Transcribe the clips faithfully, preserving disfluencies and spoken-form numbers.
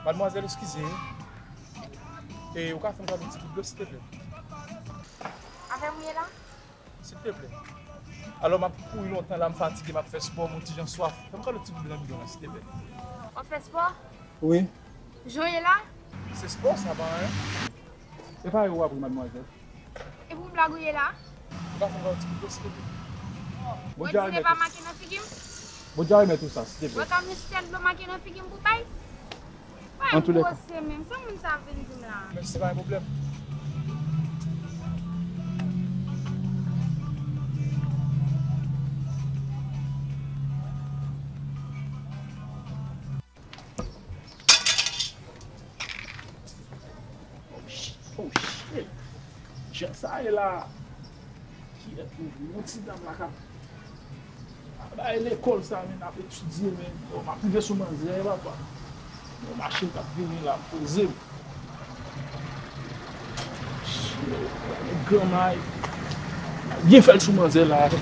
Madmwazèl, eskize. E ou ka fè m kado ti gout dlo, silteplè? Avè m ou ye la? Silteplè. Alò, m ap kouri lontan la, m fatige, m ap fè spò, m on ti jan swaf. Fè m kado ti gout dlo nan bidon la, silteplè. W ap fè spò? Wi. Jan w ye la? Se spò, sa pa anyen. E pa yo w ap ri, madmwazèl. E pou blag ou ye la? Ou ka fè m yon ti gout dlo, silteplè? Bondye remèt ou sa, silteplè. Ou ka mete yon ti tèt dlo make nan figi m pou bay? Antoulèka. Sa moun sa ap vin di m la? Mèsi, pa gen pwoblèm. Oh shit, oh shit. Jan sa ye la. Kiyès pou yon ti dam la k ap bay lekòl sa, men, ap etidye, men. Bon, m ap rive sou manzè, papa. Yon machin k ap vini la, poze m. Shit, granmay. Byen fè l sou manzè la. Fè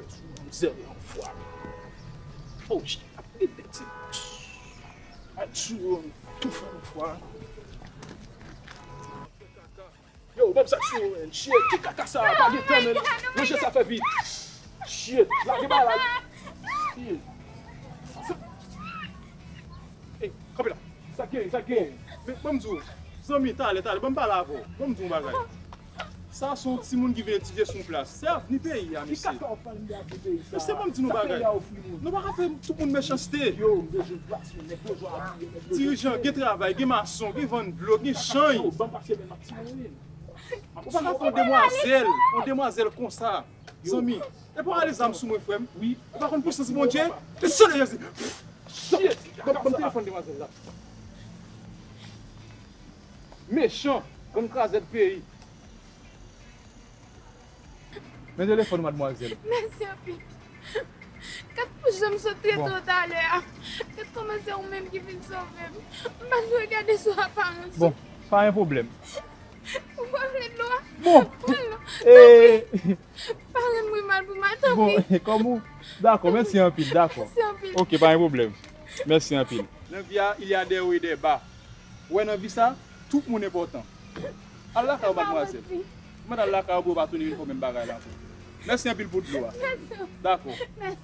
ti manzè yon fwa. Oh shit, ap rete ti. Al sou yo, tou fè yon fwa. Yo, ban m sa sou yo, men. Shit, ki kaka sa a? Pa gen tan, men. Ranje sa, fè vit. Shit, lage bagay la. Shit. Ey, kanpe la. Sa k genyen, sa k genyen? Men, ban m di w, zanmi, talè, talè, ban m pale avè w. Ban m di w yon bagay. Sa se yon timoun ki vin etidye sou yon plas. Se avni peyi a, mesye. Ki kaka w ap pale m de avni peyi sa? Mesye, ban m di nou bagay. Sa peyi a ofri moun? Nou pa ka fè tout moun mechanste. Yo, m bezwen plas, men nèg bezwen abiye, nèg bezwen... Dirijan, gen travay, gen mason, gen vann dlo, gen chanj. Yo, ban m pase men m ap timoun. Ou pa ka fè yon demwazèl, yon demwazèl konsa, zanmi. Epi w ale zam sou mwen, frè m. Wi. Ou pa konn pisans Bondye? Nan non Jezi. Shit! Ban, ban m telefòn demwazèl la. Mechan, bann krazèd peyi. Men telefòn, madmwazèl. Mèsi anpil. Gad pou jan m sot trete w talè a. Gad kòman se ou menm ki vin sove m. M pa t dwe gade sou aparans ou. Bon, pa gen pwoblèm. Ou pa vle dlo a? Bon. Pran l non. Tanpri. Pa rann mwen mal pou mal, tanpri. Bon, kòm ou... Dakò, mèsi anpil, dakò. Mèsi anpil. Ok, pa gen pwoblèm. Mèsi anpil. Dans la vie, il y a des hauts et des bas. Ou wè nan vi sa, tout moun enpòtan. Al lakay ou, madmwazèl. Mwen al lakay ou pou yo pa tounen vin fè w menm bagay la ankò. Mèsi anpil pou dlo a. Mèsi. Dakò. Mèsi.